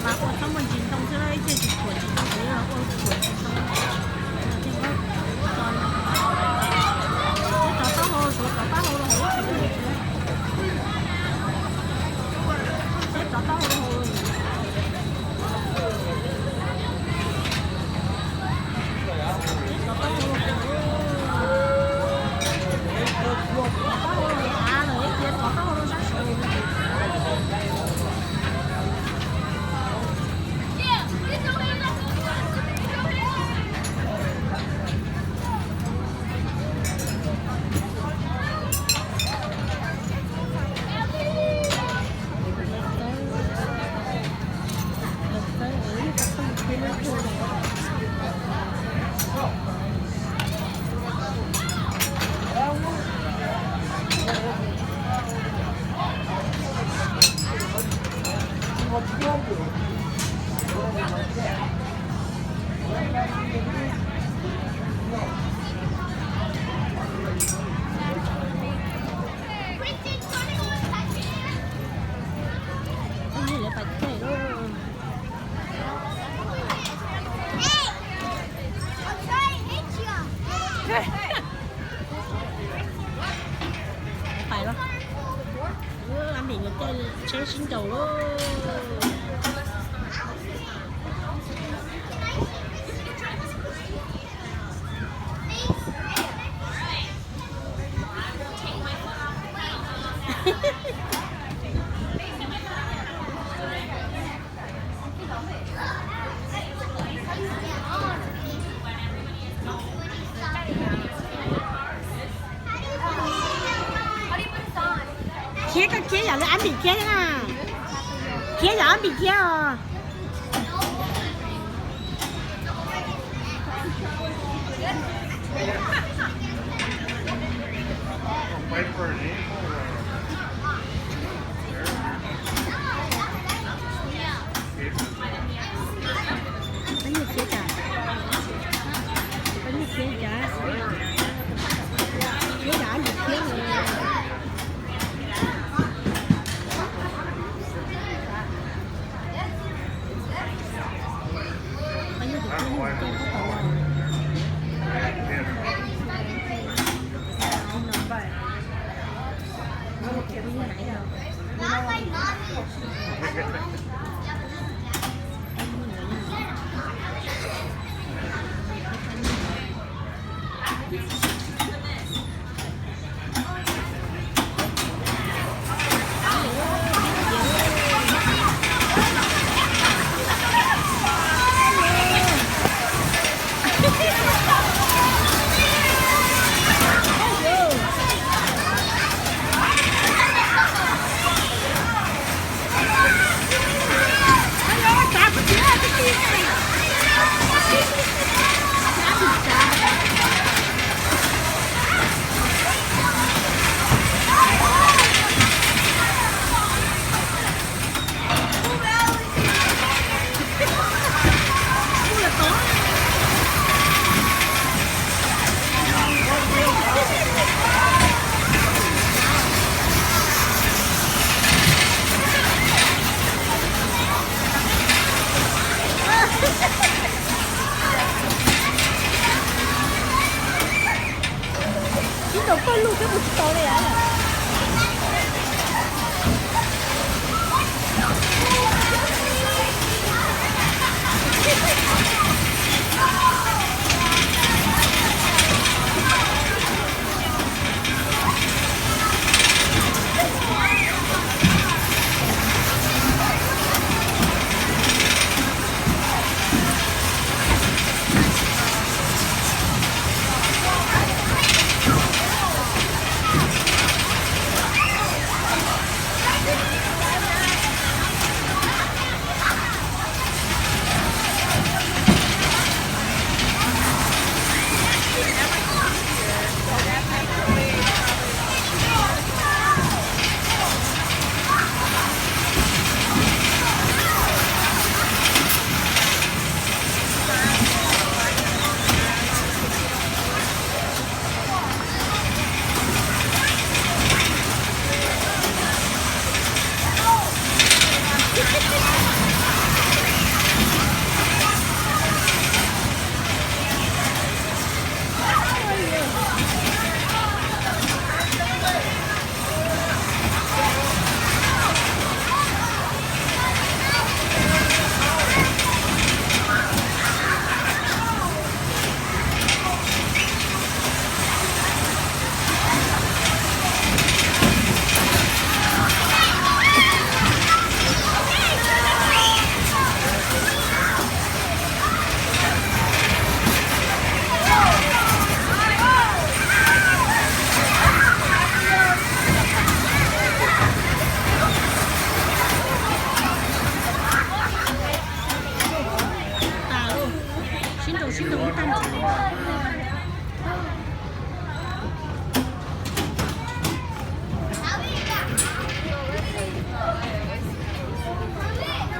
Mas ua txhob muaj ntsis ntoo xwb, ib txhia tsis thuam ntsis ntoo, kuv yuav los ua thuam ntsis ntoo. Thiaj muab tso, tso taub hau, suav tso taub hau los hauv lub tsev. Tso taub hau los hauv. Pais los, Ab Npis nkawd caij tsheb sib nraus lauj. Khiav, koj khiav yam li Ab Npis khiav na. Khiav yam Ab Npis khiav os. Peb nyiag khiav cas? Peb nyiag khiav cas? Khiav yam Ab Npis khiav. Sib ntaus pawg lug thiab mus tsis tau li as.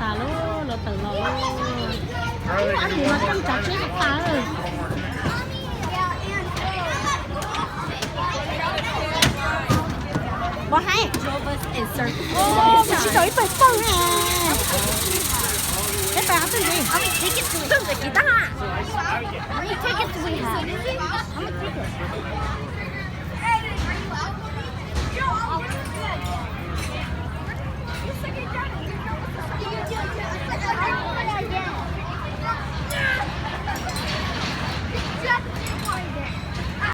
Tas lawm, lawv tawm los lawm. Ab, tus no coj tsav tsheb tas. Ua haib, kuv tsis tau ib pawg pawg na. Peb pawg ob tug ntxiv. Ntawm kiv tab.